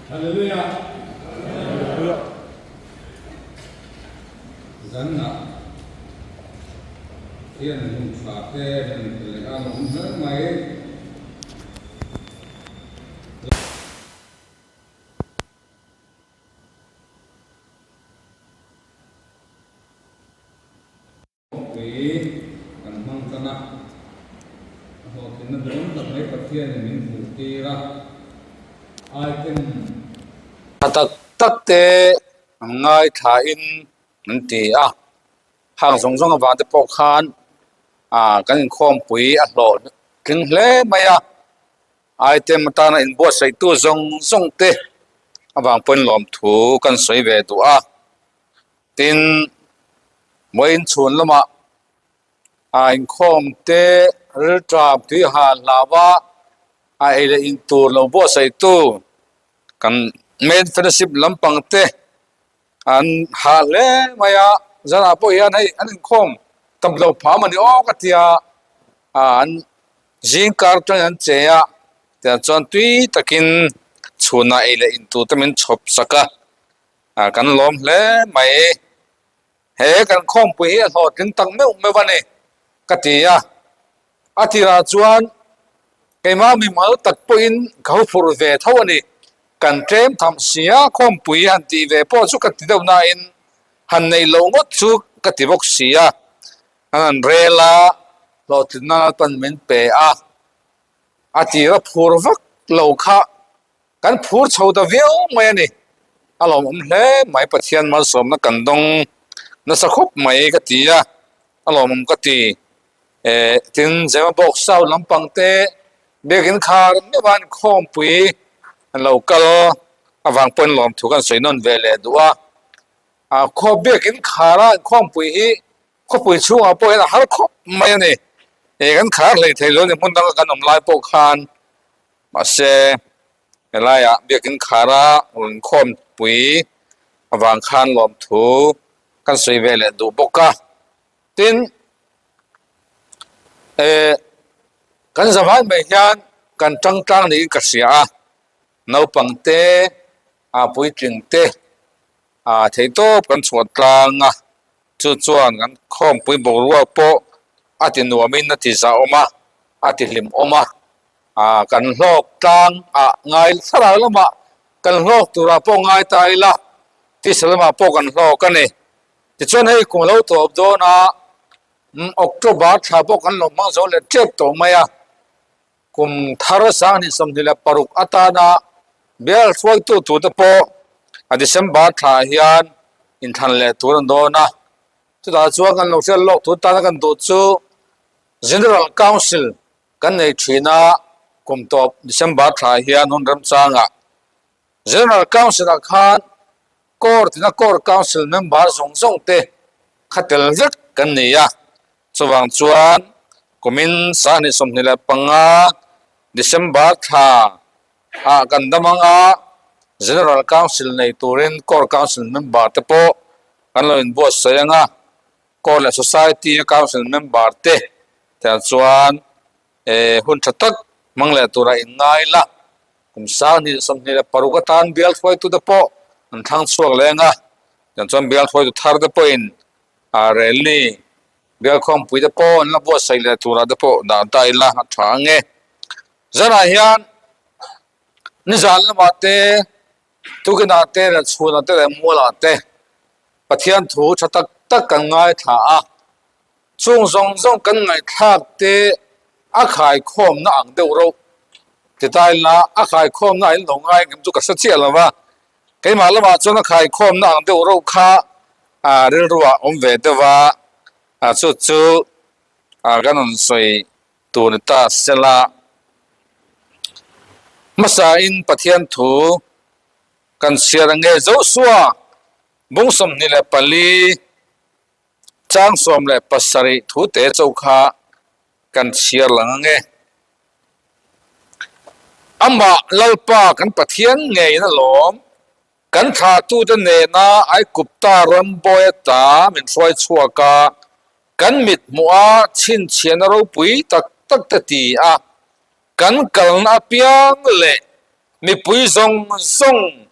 Hallelujah. Hallelujah. Zanna hian hun tha te min pe leh a lawm hle mai. Pui kan hmang tan a, a hlawhtlinna duhawm tak mai Pathianin min hmuh tir a, item. Tha tak tak te an ngaithlain an ti a, hang zawng zawng avang te pawh khan ah kan inkhawmpui a hlawhtling hle mai a, item atana inbuatsaihtu zawng zawng te avang pawhin lawmthu kan sawi ve duh a. Tin, vawiin chhun lamah a inkhawm te rilṭam tui han hlau a, a ei leh in tur lo buatsaihtu kan main fellowship lampang te an hah hle mai a, zanah pawh hian hei an inkhawm tam lo phah a ni aw ka tia, an zing kar atangin an che a, tiang chuan tui takin chhunah ei leh in tur te min chhawp sak a. Ah kan lawm hle mai. He kan khawmpui hi a hlawhtling tak meuh meuh a ni ka ti a. A tirah chuan keimah mimal tak pawhin ka hu phurh ve tho a ni. Kan tlem tham sia khawmpui han tih ve pawh chu ka ti deuh nain han neih loh ngawt chu ka ti bawk si a. An han rel a, hlawhtlinna tan min pe a. A tira phur vak lo kha Kan phur chho ta viau mai a ni. A lawmawm hle mai Pathian malsawmna kan dawng nasa khawp mai ka ti a, a lawmawm ka ti. Eh tin Zemabawk South lampang te biakin khar meuh a inkhawmpui an lo kal avang pawhin lawmthu kan sawi nawn ve leh duh a. Ah khaw biakin khara inkhawmpui hi khawpui chhungah pawh hian a har khawp mai a ni. Eh kan khar hlei thei lo a ni hmun danga kan awm lai pawh khan. Mahse, helaiah biakin khara rawn khawmpui avang khan lawmthu kan sawi ve leh duh bawk a. Tin, eh, kan zavai mai hian kan tang tlang niin ka hria a, naupang te, a puitling te, a theihtawp kan chhuah tlang a, chu chuan kan khawmpui boruak pawh a ti nuamin a ti zahawm a, a ti hlimawm a. Ah kan hlawk tlang ah ngai thlarau lamah kan hlawk turah pawh ngai ta ila tisa lamah pawh kan hlawk a ni. Tichuan hei kum lo tawp dawn a October thla pawh kan lo hmang zo leh tep tawh mai a, kum thar 2026 atana bial hruaitu turte pawh a December thla hian inthlan leh tur an dawn a, chutah chuan kan lo hriat lawk tur tana kan duh chu General Council Kan nei thin a, kum tawp December thla hian hun remchangah General Council-ah khan Core tina Core Council member zawng zawng te kha tel vek kan ni a, chuvang chuan kumin 2025 December thla ah kan dam anga General Council nei turin Core Council member te pawh kan lo inbuatsaih anga. Court leh Society a Council member te tiang chuan eh hun tha tak hmang leh tura in ngai la, kum 2026 atan bial hruaitu te pawh an thlang chhuak leng a, tiang chuan bial hruaitu thar te pawhin ah rally bial khawmpui te pawh an la buatsaih leh tura te pawh dah ta ila a tha ang e. Zanah hian nizan lamah te Tukinah te leh chhunah te leh mualah te Pathian thu tha tak tak kan ngaithla a, chung zawng zawng kan ngaihthlak te a khaikhawmna ang deuh reuh ti ta ila a khaikhawmna a inlo ngai engkim chu ka hre chiah lo va, keimah lamah chuan a khaikhawmna ang deuh reuh kha rilruah awm ve deuh a, chu chu kan rawn sawi tur ni ta sela hmasain Pathian thu kan chhiar ang nge Joshua bung 24 chang 17 thu te chauh kha kan chhiar lang ang e. Amah Lalpa kan Pathian ngeiin a lawm, kan thlahtute nena Aigupta rambawi ata min hruai chhuak a, kan mit hmuh a chhinchhiahna ropui tak tak te ti a, kan kalna apiang leh mipui zawng zawng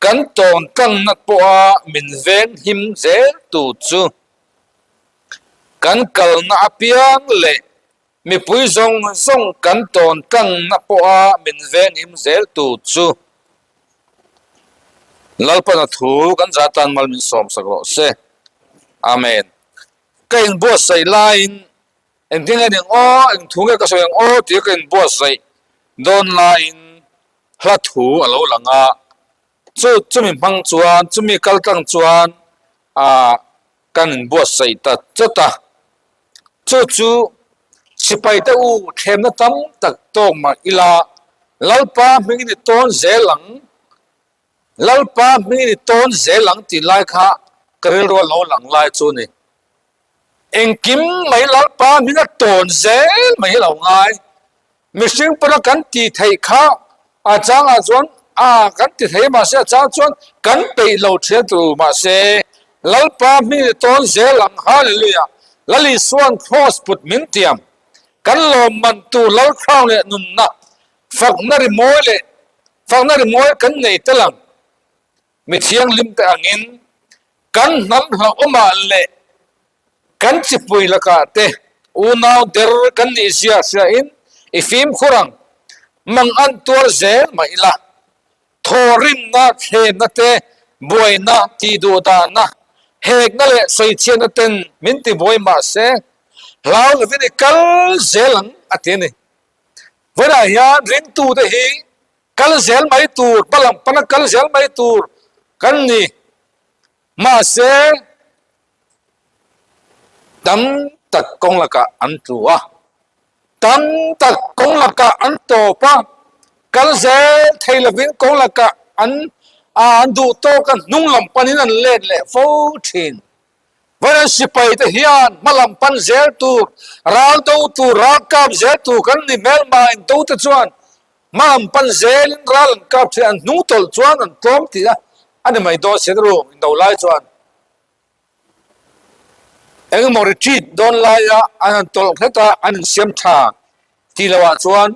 kan tawn tlangna pawha min veng him zel tu chu kan kalna apiang leh mipui zawng zawng kan tawn tlangna pawha min veng him zel tu chu Lalpana thu kan zah tan mal min sawm sak rawh se. Amen. Ka inbuatsaih laiin Engtin nge ning aw, eng thu nge ka sawi ang aw tia ka inbuatsaih dawn laiin hla thu a lo lang a, chu chumi hmang chuan chumi kal tlang chuan ah kan inbuatsaih ta chawt a, chu chu sipai te u thlemna tam tak tawk mah ila Lalpa hmingin i tawn zel ang, Lalpa hmingin i tawn zel ang tih lai kha ka rilru a lo lang lai chu a ni. Engkim mai Lalpa hming a tawn zel mai hi lo ngai. Mihring pawna kan tih theih kha a changah chuan a kan ti thei mahse a chang chuan kan peih lo thian tur mahse Lalpa hming i tawn zel ang Hallelujah Lal Isuan Kraws put min tiam kan lawmman tur Lal crown leh nunna fakna rimawi leh fakna rimawi kan nei tel ang. Mi thianghlim te angin kan hnam hlauhawmah leh kan chipui lakah te unau der kan nih zia hriain i fimkhur ang. Mang an tuar zel mah ila, thawhrimna, thlenna te, buaina, tihduhdahna, hekna leh sawichhiatna ten min tibuai mah se, hlau lovin i kal zel ang a ti a ni. Vawiinah hian ringtute hi Kal zel mai tur, hma lam pana kal zel mai tur kan ni. Mahse, tam tak kawng lakah an tlu a, tam tak kawng lakah an tawp a, kal zel thei lovin kawng lakah an an duh tawk a, hnung lam panin an let leh fo thin. Vawiin sipai te hian hma lam pan zel tur, ral do tur, ral kap zel tur kan ni hmelma in do te chuan Hma an pan zelin ral an kap thin, an hnung tawlh chuan an tlawm tih a a ni mai dawn si ru indo lai chuan engemaw retreat dawn laia an han tawlh hret a an insiam tha tih loh ah chuan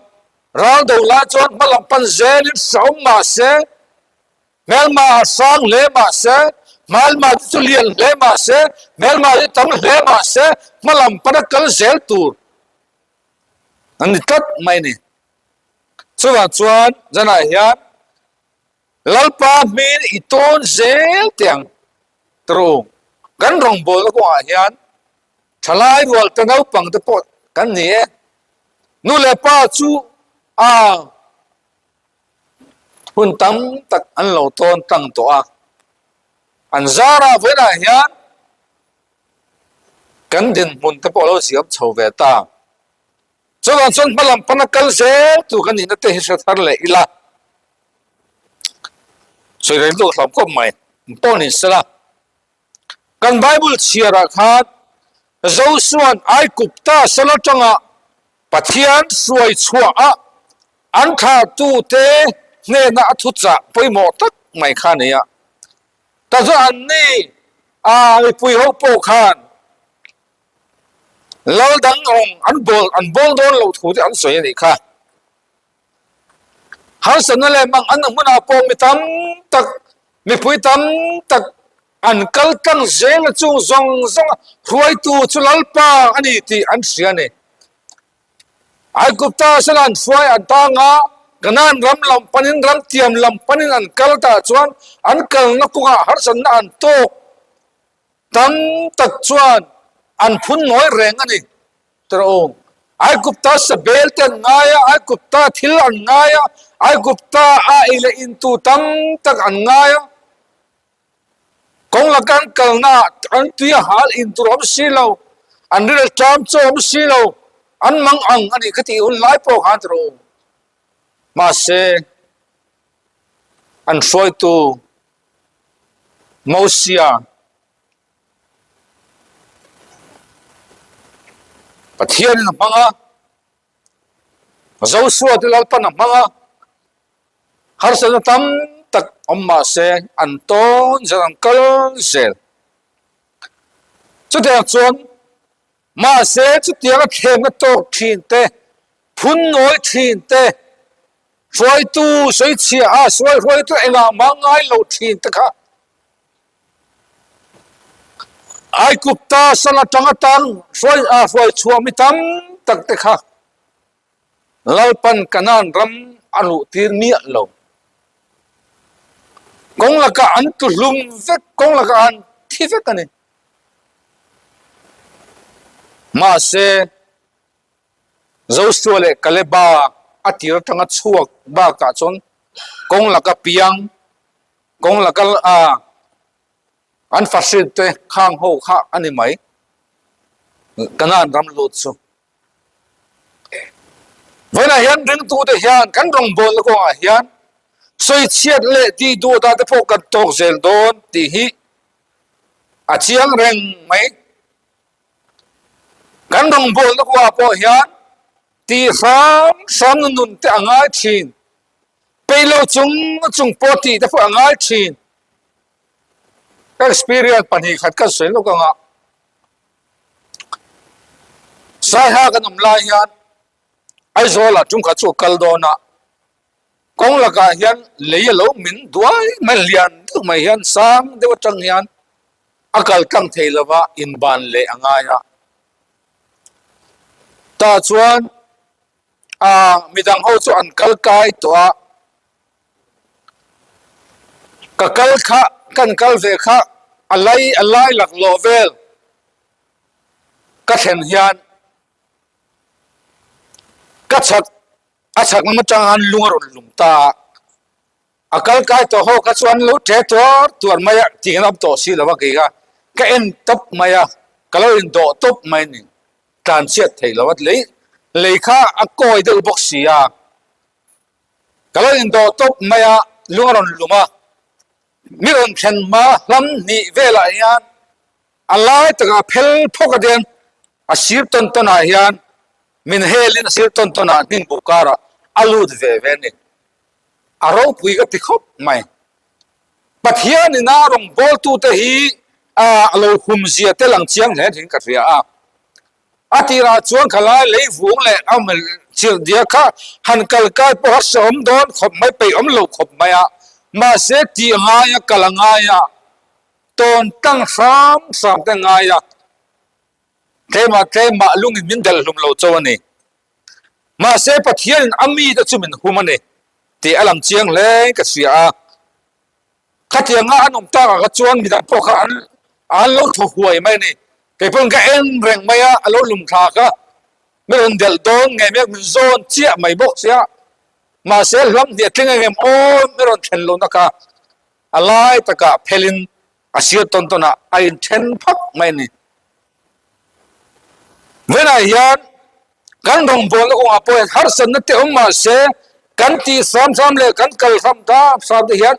ral do lai chuan hma lam pan zelin hrehawm mah se hmelma a hrang hle mah se hmelma te chu lian hle mah se hmelma te tam hle mah se hma lam pana kal zel tur an ni tlat mai a ni. Chuvang chuan zanah hian Lalpa hming i tawn zel teh ang tawrh u. Kan rawngbawlna kawngah hian thalai rual te naupang te pawh kan ni e. Nu leh pa chu a hun tam tak an lo tawn tlang tawh a. An zarah vawiinah hian kan dinhmun te pawh a lo ziam chho ve ta. Chuvang chuan hma lam pana kal zel tur kan nihna te hi hre thar leh ila. Sawi reng duh hlawm khawp mai. Pawh ni sela. Kan Bible chhiarah khan Josua'n Aigupta sal atanga Pathian hruai chhuah a an thlahtute hnena a thuchah pawimawh tak mai kha a ni a. Ta chu anni a mipui ho pawh khan Lal dang rawng an bawl an bawl dawn loh thu te an sawi a nih kha. Harsatna leh mang an hmunah pawh mi tam tak, mipui tam tak an kal tlang zel a chung zawng zawng a hruaitu chu Lalpa a ni tih an hria a ni. Aigupta sela an hruai an tang a, Kanaan ram lam panin ram tiam lam panin an kal tah chuan an kalna kawngah harsatna an tawk. Tam tak chuan an phun ngawi reng a ni. Tawrh Aigupta sabel te an ngai a, Aigupta thil an ngai a, Aigupta a ei leh in tu tam tak an ngai a. Kawng laka an kalna ah an tui a hal in tur a awm si lo, an ril a ṭam chaw a awm si lo, an mang ang a nih kha tih hun lai pawh khan tawrh Mahse, an hruaitu Mosia Pathianin a hmang a, Josua te Lalpan a hmang a, harsatna tam tak awm mah se an tawn zel, an kal zel. Chutiang chuan mahse chutianga thlemna tawk thin te, phun nawi thin te, Hruaitu sawichhia a sawi hruaitu engah mah ngai lo thin te kha Aigupta sal atanga tang hruai a hruai chhuah mi tam tak te kha Lalpan Kanaan ram a luh tir miah lo. Kawng lakah an tlu hlum vek, kawng lakah an thi vek a ni. Mahse, Joshua leh Kaleba a tir atanga chhuak bakah chuan kawng laka piang, kawng laka an fahrin te khang ho kha a ni mai. Kanaan ram lut chu. Vawiinah hian ringtute hian kan rawngbawlna kawngah hian sawichhiat leh tih duhdah te pawh kan tawk zel dawn tih hi a chiang reng mai. Kan rawngbawlna kawngah pawh hian tih hram hramna nun te a ngai thin, peilo chung chung pawh tih te pawh a ngai thin. Experience pahnihkhat kan sawi lawk anga. Saiha kan awm lai hian Aizawlah tumkhat chu a kal dawn a, kawng lakah hian lei a lo min duai mai lian deuh mai hian sang deuh atang hian a kal tlang thei lo va, inban leh a ngai a. Tah chuan ah midang ho chu an kal kai tawh a, Ka kal kha, kan kal ve kha a lai a lai laklawh vel ka thlen hian ka chhak a chhak lam atang han lung a rawn lum ta a, a kal kai tawh ho kha chuan lo ṭe tuar tuar mai a tih an awm tawh si lo a kei kha ka en tawp mai a, ka lo indawh tawp mai a ni, tlan chhiat thei lo a lei lei kha a kawi deuh bawk si a. Ka lo indawh tawp mai a, lung a rawn lum a, mi rawn thlen hma hlam hnih velah hian a lai takah phel phawk a dian a sir tawn tawn ah hian min helin a sir tawn tawn ah hnim buk karah a lut ve ve a ni. A ropui ka ti khawp mai. Pathianin a rawngbawltute hi a lo humzia te lang chiang hle niin ka hria a. A tirah chuan khalai leivung leh a chirhdia kha han kal kai pawh a hrehawm dawn khawp mai, peihawm lo khawp mai a. Mahse tih a ngai a, kal a ngai a, tawn tlang hram hram te a ngai a, tlemah tlemah lungin min delh hlum lo cho a ni. Mahse Pathianin a mite chu min hum a ni tih a lang chiang hle ka hria a. Khatianga an awm takah kha chuan midang pawh kha an an lo thaw huai mai a ni. Kei pawhin ka en reng mai a, a lo lum thlak a, mi rawn delh dawn ngei mai a, min zawn chiah mai bawk sia. Mahse hlam hnih a tling ang em aw, mi rawn thlen lohna kha a lai takah phelin a sir tawn tawnah a inthen phak mai a ni. Vawiinah hian kan rawngbawlna kawngah pawh hian harsatna te awm mah se kan tih hram hram leh kan kal hram hram hram te hian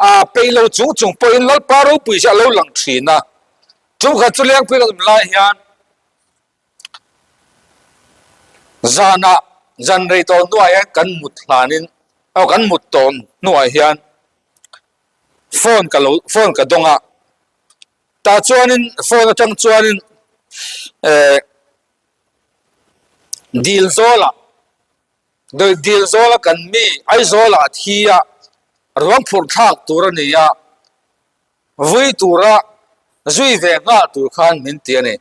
aa peih lo chung chung pawhin Lalpa ropui hi a lo lang thin a. Chu khat chu Lengpui kan awm lai hian zanah zan rei tawh hnuah hian kan mut hlanin aw kan mut tawh hnuah hian phone ka lo phone ka dawng a. Tah chuanin phone atang chuanin eh dil zawlah dil zawla kan mi Aizawlah a thi a, ruang phurh thlak tur a ni a, vui tura zui ve nghal tur khan min ti a ni.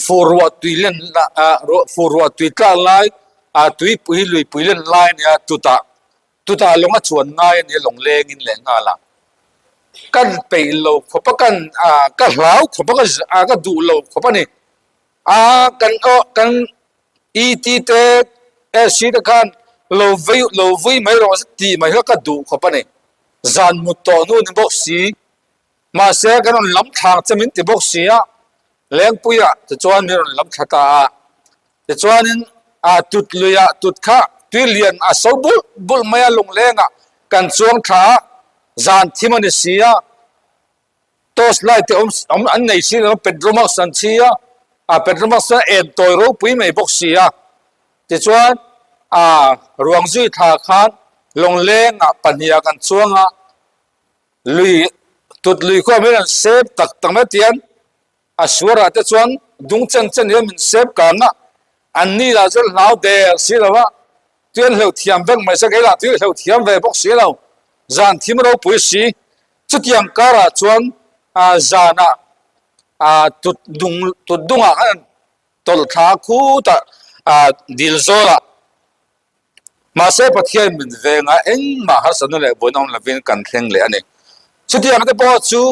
Fur ruah tui len ah fur ruah tui tlak lai ah tuipui luipui len lai a ni a chutah Chutah lawng a chuan ngai a nia lawng lengin leh nghal a, kan peih lo khawp a kan ah ka hlau khawp a ka ah ka duh lo khawp a ni. Ah kan aw kan ET te SC te khan lo vei lo vui mai rawh se tih mai kha ka duh khawp a ni. Zan mut tawh hnu ni bawk si. Mahse kan rawn lam thlang che min ti bawk si a, Lengpuiah tichuan min rawn lam thla ta a. Tichuanin a tut luiah tut kha tui lian a so bulh bulh mai a, lunglengah kan chuang thla a, zan thim a ni si a, torch light te awm awm an nei si lo, petromax an chhi a, a petromax chuan en tawi ropui mai bawk si a. Tichuan a ruang zui thla khan lawnglengah pahniha kan chuang a, Lui tut lui khuam hian an sep tak tak mai tian a suarah te chuan dung chen chen hian min sep kang a, an ni lah chuan hlau der si lo a. Tui an hleuh thiam vek mai se, kei lah tui hleuh thiam ve bawk si lo. Zan thim ropui si, chutiang karah chuan zanah tut dung tut dungah khan an tawlh thla khutah dil zawlah Mahse Pathian min venga engmah harsatna leh buaina awm lovin kan thleng leh a ni. Chutiang te pawh chu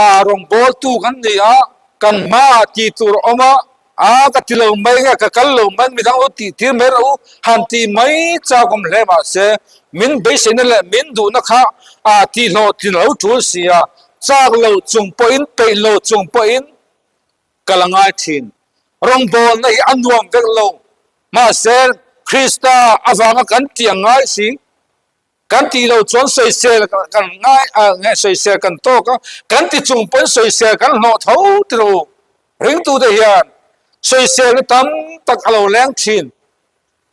a rawngbawltu kan ni a, kan hmaah tih tur a awm a, a ka ti lo mai nge ka kal lo mai midang lo tih tir mai rawh u han tih mai chak awm hle mahse min beiseina leh min duhna kha a tihhlawhtlin a lo tul si a, chak lo chung pawhin peih lo chung pawhin kal a ngai thin. Rawngbawlna hi a nuam vek lo. Mahse, Krista avanga kan tih ang ngai si. Kan tih loh chuan sawisel kan ngai a, nge sawisel kan tawk a, kan ti chung pawn sawisel kan hlawh tho ti lo. Ringtute hian sawiselna tam tak a lo leng thin.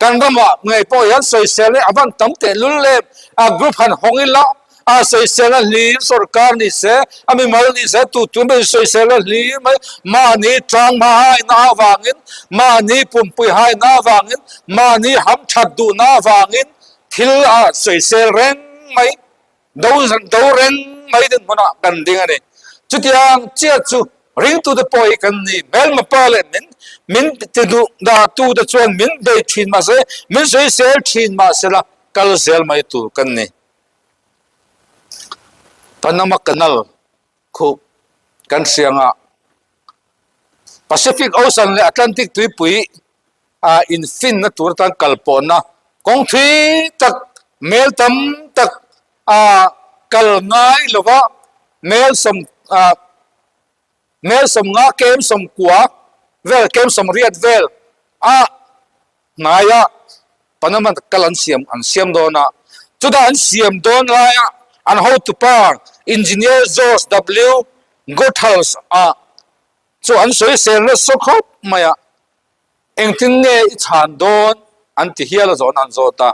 Kan ramah ngei pawh hian sawisel hi a van tam tehlul em? A group han hawng ila, a sawisel a hlir sorkar ni se, a mimal ni se, tu tu mai sawisel a hlir mai. Mahni tlanghma haina avangin, mahni pumpui haina avangin, mahni hamthat duhna avangin thil a sawisel reng mai. Do do reng mai dinhmunah kan ding a ni. Chutiang chiah chu ringtute pawh hi kan ni. Hmelma pa leh min min ti duh dahtute chuan min bei thin mahse, min sawisel thin mahsela kal zel mai tur kan ni. Panama Canal khuh kan hriangah Pacific Ocean leh Atlantic tuipui a infinna tur atan kal pawhna kawng thui tak mel tam tak a kal ngai lova mel sawm ah mel sawmnga kem sawmkua vel kem sawmriat vel a hnaia Panama kal an siam an siam dawn a chutah an siam dawn laia an hotupa Engineer George W Goethals a chu an sawisel nasa khawp mai a. Engtin nge i chhan dawn? an ti hial a zawn an zawt a,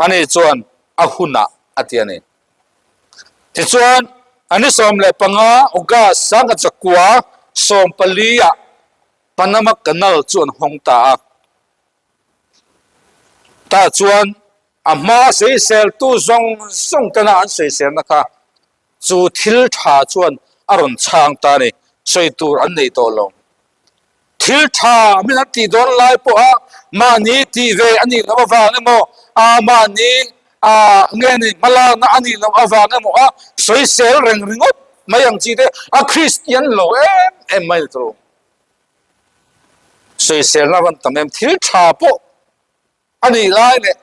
ani chuan a hunah a ti a ni. Tichuan, a ni 15 August sangkhat zakua 14 ah Panama Canal chu an hawng ta a. Tah chuan a hma sawiseltu zawng zawng tena an sawiselna kha chu thil tha chuan a rawn chhang ta a ni, sawi tur an nei tawh lo. Thil tha min an tih dawn lai pawha mahni tih ve a nih loh avang emaw, a mahni nge ni hmalakna a nih loh avang emaw a sawisel reng ringawt mai ang chi te a Kristian lo em em mai ni tur. Sawiselna a van tam em, thil tha pawh a nih lai leh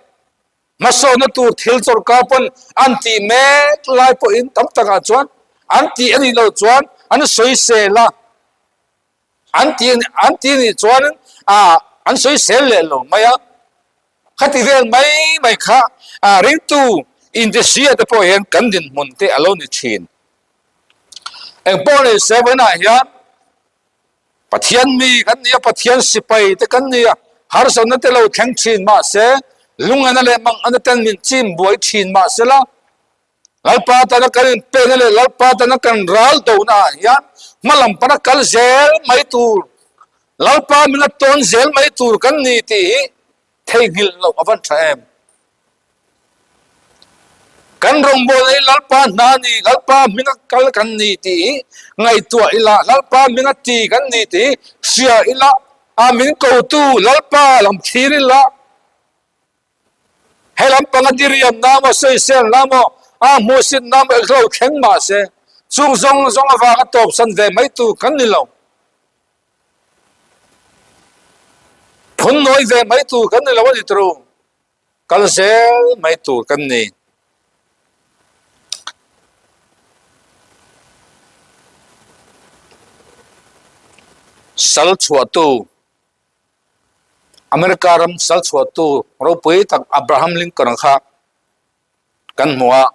Hmasawnna tur thil sorkar pawn an tih mek lai pawhin tam takah chuan an tih a nih loh chuan an sawisel a, an tih an tih nih chuan ah an sawisel leh lo mai a. Khati vel mai mai kha ah ringtu intihria te pawh hian kan dinhmun te a lo ni thin. Engpawh nei se vawiinah hian Pathian mi kan ni a, Pathian sipai te kan ni a, harsatna te lo thleng thin mahse, lungana leh mangana ten min chim buai thin mahsela, Lalpa tana kan inpekna leh Lalpa tana kan ral dona ah hian hmalam pana kal zel mai tur, Lalpa min a tawn zel mai tur kan ni tih hi theihnghilh loh a van tha em. Kan rawngbawlna hi Lalpa hna a ni, Lalpa hminga kal kan ni tih hi ngaihtuah ila, Lalpa hminga ti kan ni tih hi hria ila, a min kotu Lalpa lam thlir ila, he lampanga diriamna emaw, sawiselna emaw, a hmuhsitna emaw eng hlo thleng mahse, chung zawng zawng avanga tawpsan ve mai tur kan ni lo. Phun nawi ve mai tur kan ni lo a ni turu. Kal zel mai tur kan ni. Sal chhuahtu, America ram sal chhuahtu ropui tak Abraham Lincoln kha kan hmu a,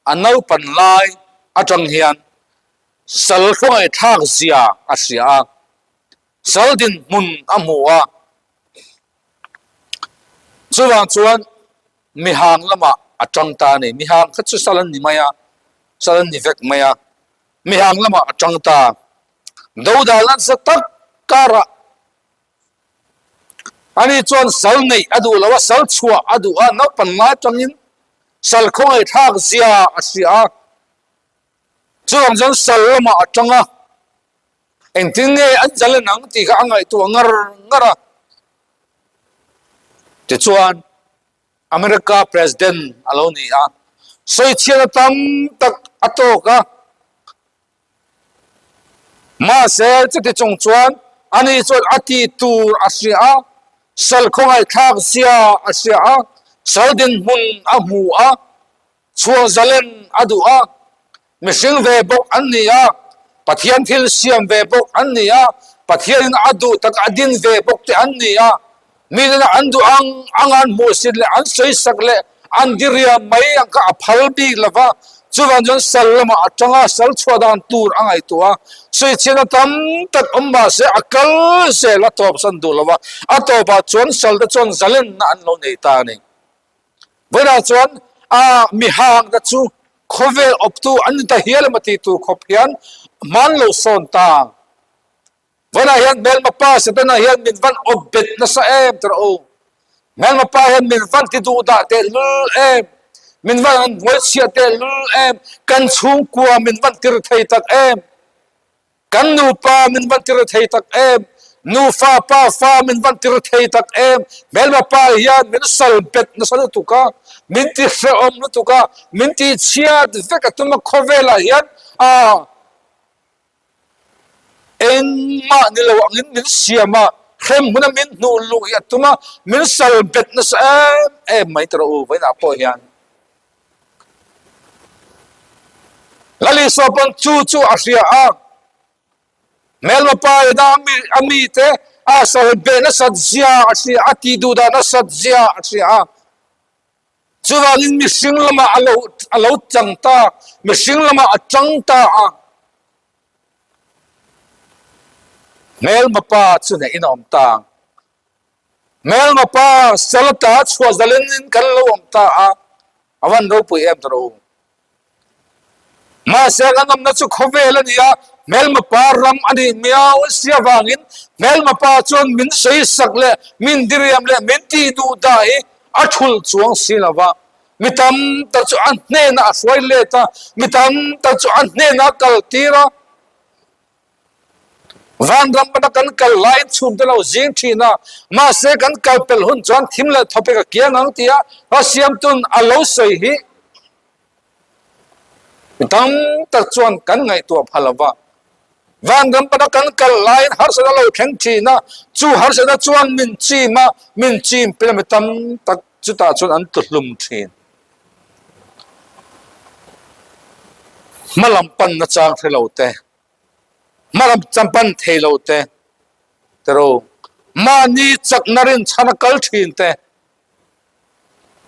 a naupan lai atang hian sal hruaithlak zia a hria a, sal dinhmun a hmu a. Chuvang chuan mihang lamah a tang ta a ni. Mihang kha chu sal an ni mai a, sal an ni vek mai a. Mihang lamah a tang ta. Dodal nasa tak karah. Ani chuan sal neih a duh lo a, sal chhuah a duh a, naupan lai atangin sal khawngaihthlak zia a hria a. Chuvang chuan sal lamah a tang a, engtin nge an zalen ang tih kha a ngaihtuah ngar ngar a. Tichuan America President a lo ni a, sawichhiatna tam tak a tawk a. Mahse, chuti chung chuan ani chuan a tih tur a hria a, sal khawngaihthlak zia a hria a, sal dinhmun a hmu a, chhuah zalen a duh a, mihring ve bawk an ni a, Pathian thil siam ve bawk an ni a, Pathianin a duh tak a din ve bawk te an ni a, miten an duh ang ang an hmuhsit leh an sawisak leh an diriam mai ang kha a phal bik lo va, chuvang chuan sal lamah a tang a, sal chhuah dan tur a ngaihtuah a, sawichhiatna tam tak awm mah se a kal zel a tawpsan duh lo va, a tawpah chuan sal te chuan zalenna an lo nei ta a ni. Vawiinah chuan a mihang te chu khawvel awptu an ni ta hial emaw tih tur khawp hian hman lo sawn ta. Vawiinah hian hmelma pa Setana hian min van awp bet nasa em ti rawh u. Hmelma pa hian min van ti duh dah tehlul em, min van an hnuaichhiah tehlul em, kan chhungkua min van tir thei tak em. Kan nupa min van tir thei tak em? Nufa pa fa min van tir thei tak em? Hmelma pa hian min sal bet nasa lutuk a, min ti hrehawm lutuk a, min ti chhiat vek a tum a khawvelah hian a engmah ni lo angin min siam a, hrem hmuna min hnuh luh hi a tum a, min sal bet nasa em em mai tawh rawh u vawiinah pawh hian. Lal Isua pawn chu chu a hria a, hmelma pa ina a mite a sal beh nasat zia a hria a, tih duh dah nasat zia a hria a. Chuvangin mihring lamah a lo a lo chang ta, mihring lamah a chang ta a. Hmelma pa chu hnehin a awm ta. Hmelma pa Salata chhuah zalen in kan lo awm ta a, a van ropui em ta rawh u. Mahse kan awmna chu khawvel a ni a, hmelma pa ram a nih miau si avangin hmelma pa chuan min sawisak leh min diriam leh min tih duh dah hi a thulh chuang si lo va. Mi tam tak chu a hnenah a hruai let a, mi tam tak chu a hnenah a kal tir a. Vanram pana kan kal laiin chhum te lo zing thin a, mahse kan kal pel hun chuan thim leh thawpek a kiang ang tia hla siamtun a lo sawi hi mi tam tak chuan kan ngaihtuah pha lo va. Vanram pana kan kal laiin harsatna lo thleng thin a, chu harsatna chuan min chim a, min chim pil a mi tam tak chutah chuan an tluhlum thin. Hmalam panna chang hre lo te, hmalam champan thei lo te, tiro mahni chakna rinchhan a kal thin te,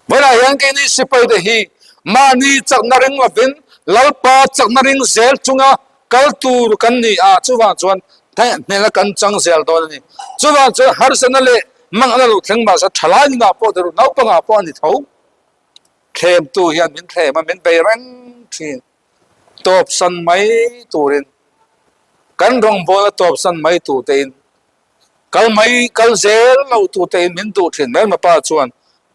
vawilah hian keini sipai te hi mahni chakna ring lovin Lalpa chakna ring zel chunga kal tur kan ni a, chuvang chuan hnehna kan chang zel dawn a ni. Chuvang chuan harsatna leh manghna lo thleng mahse thalai nunah pawh tiro naupangah pawh a ni tho. Thlemtu hian min thlem a, min bei reng thin. Tawpsan mai turin kan rawngbawlna tawpsan mai tur tein kal mai kal zel lo tur tein min duh thin. Hmelma pa chuan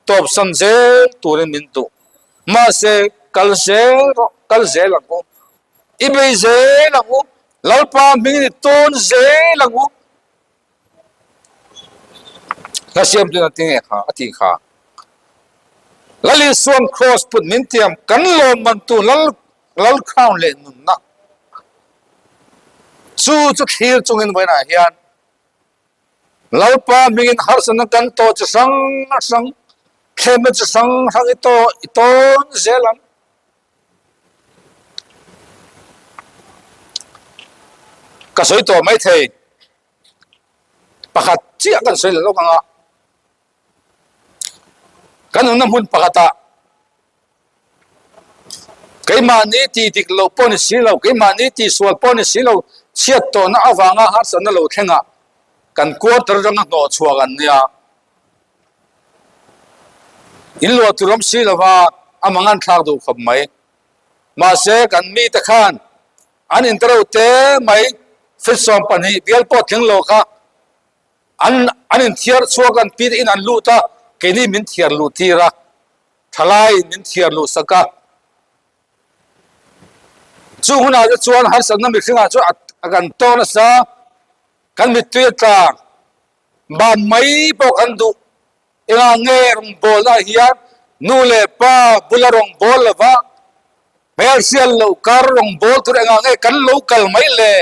tawpsan zel turin min duh. Mahse kal zel rawh, kal zel ang u. I bei zel ang u, Lalpa hmingin i tawn zel ang u. Hla siamtu a ti nge kha a ti kha. Lal Isuan cross put min tiam kan lawmmantu lal lal crown leh nunna chu chu thlir chungin vawiinah hian Lalpa hmingin harsatna kan tawh chi hrang hrang thlemna chi hrang hrang i tawh i tawn zel ang. Ka sawi tawh maithei. Pakhat chiah kan sawi leh lawk ang a, kan awmna hmun pakhatah keimahni tih dik loh pawh ni si lo, keimahni tih sual pawh ni si lo, chhiat tawhna avanga harsatna lo thlengah kan quarter atanga hnawh chhuak an nia. In luah tur awm si lova a mangan thlak duh khawp mai. Mahse kan mite khan An interview te mai feet 12 bial pawh tling lo kha. An an inthiar chhuak an pi te in an lut a, keini min thiar luh tir a, thalaiin min thiar luh sak a. Chung hunah te chuan harsatna mihringah chuan a kan tawk nasa, kan mittui a tla, ban mai pawh kan duh. Engah nge rawngbawlna hian nu leh pa bula rawngbâwl lova hmelhriat loh kar rawngbâwl tur engah nge kan lo kal mai le?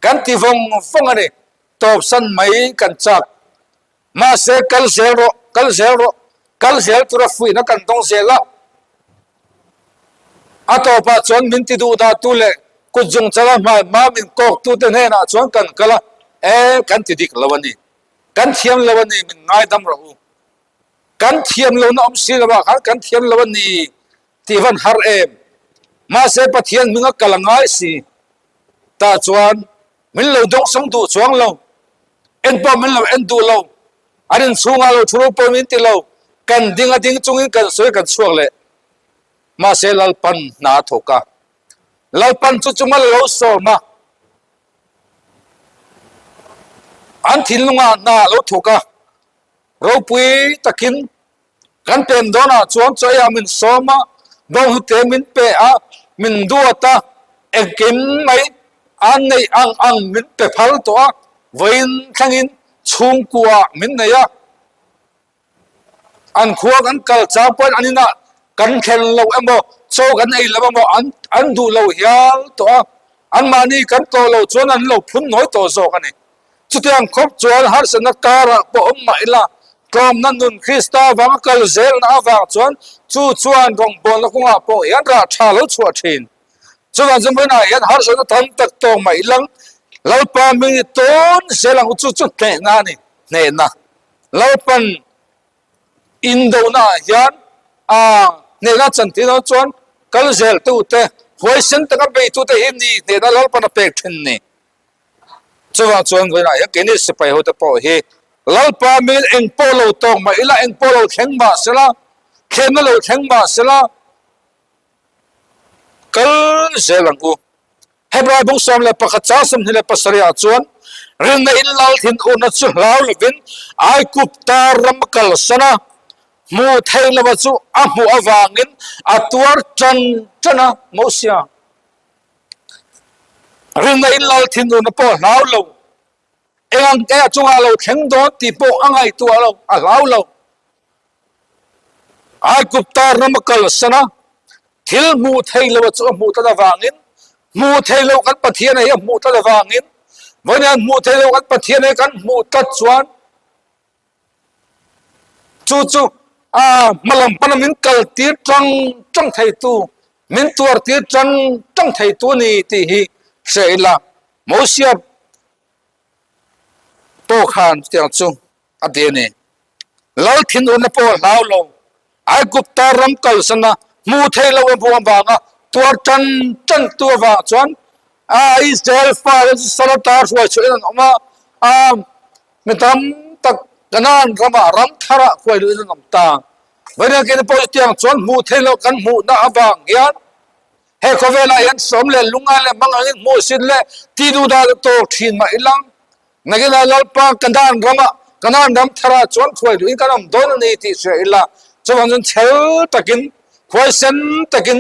Kan ti vawng vawng a ni. Tawpsan mai kan chak. Mahse kal zel rawh, kal zel rawh, kal zel tura fuihna kan dawng zel a. A tawpah chuan min ti duh dahtu leh kut zungchala hmai hma min kawktute hnenah chuan kan kal a, E, kan ti dik lo a ni. Kan thiam lo a ni, min ngaidam rawh u. Kan thiam lohna awm si lovah khan kan thiam lo a ni tih van har em. Mahse Pathian hminga kal a ngai si. Tah chuan min lo dawngsawng duh chuang lo. En pawh min lo en duh lo. An inchhungah lo thu pawh min ti lo. Kan ding a ding chungin kan sawi kan chhuak leh. Mahse Lalpan hna a thawk a. Lalpan chu chunga la lo sawm a. An thinlungah hna a lo thawk a. Ropui takin kan pem dawnah chuan chaw eiah min sawm a, bawnghnute min pe a, min duat a, engkim mai an neih ang ang min pe phal tawh a, vawiin thlengin chhungkua min nei a. An khua kan kal chang pawhin an inah kan thlen lo emaw, chaw kan ei lo emaw an an duh lo hial tawh a, anmahni kan tawh loh chuan an lo phun nawi tawh zawk a ni. Chutiang khawp chuan harsatna karah pawh awm mah ila, tlawmna nun Krista avanga kal zelna avang chuan chu chuan rawngbawlna kawngah pawh hian rah tha lo chhuah thin. Chuvang chu hmunah hian harsatna tam tak tawk mah ilang, Lalpa hming i tawn zel ang u chu chu hnehna a ni, hnehna. Lalpan indonaah hian a hnehna chantir dawn chuan kal zel tute, huaisen taka beitute hi ni hnehna Lalpan a pek thin ni. Chuvang chuan vawiinah hian keini sipai hote pawh hi Lalpa min eng pawh lo tawk mah ila, eng pawh lo thleng mah sela, thlenna lo thleng mah sela, kal zel ang u. Hebrai bung 11 chang 27 ah chuan rinna in lal thin urna chu hlau lovin Aigupta ram a kalsan a, hmuh theih lova chu a hmuh avangin a tuar tan tan a, Mosia. Rinna in lal thinurna pawh a hlau lo. Eng ang te a chungah lo thleng dawn tih pawh a ngaihtuah lo, a hlau lo. Aigupta ram a kalsan a, thil hmuh thei lo a chu a hmuh tlat avangin, hmuh thei lo kan Pathian hi a hmuh tlat avangin, vawiin hmuh thei lo kan Pathian hi kan hmuh tlat chuan, Chu chu a hmalam pana min kal tir tang tang theitu, min tuar tir tang tang theitu a ni tih hi hre ila. Mosia pawh khan chutiang chu a ti a ni. Lal thinurna pawh a hlau lo. Aigupta ram kalsana hmuh theih loh a hmuh avanga tuar tan tan tu avang chuan a Israel fate chu Salata hruai chhuahin an awm a, a mi tam tak Kanaan ramah ram tharah hruai luhin an awm ta. Vawiin pawh chutiang chuan hmuh theih loh kan hmuhna avang hian he khawvelah hian sawm leh lungngai leh hmang angin hmuh sin leh tih duh dan a tawk thin mah ilang. Nakinah Lalpa Kanaan ramah, Kanaan ram tharah chuan hruai duhin kan awm dawn a ni tih hria ila, chuvang chuan chhel takin, huaisen takin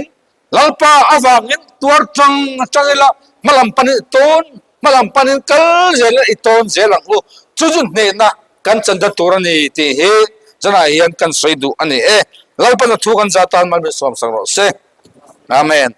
Lalpa avangin tuar tang tang ila, hmalam panin i tawn, hmalam panin kal zel ila i tawn zel ang u. Chu chu hnehna kan chan dan tur a ni tih hi zanah hian kan sawi duh a ni e. Lalpa na thu kan za tan mal min sawmsak rawh se. Amen.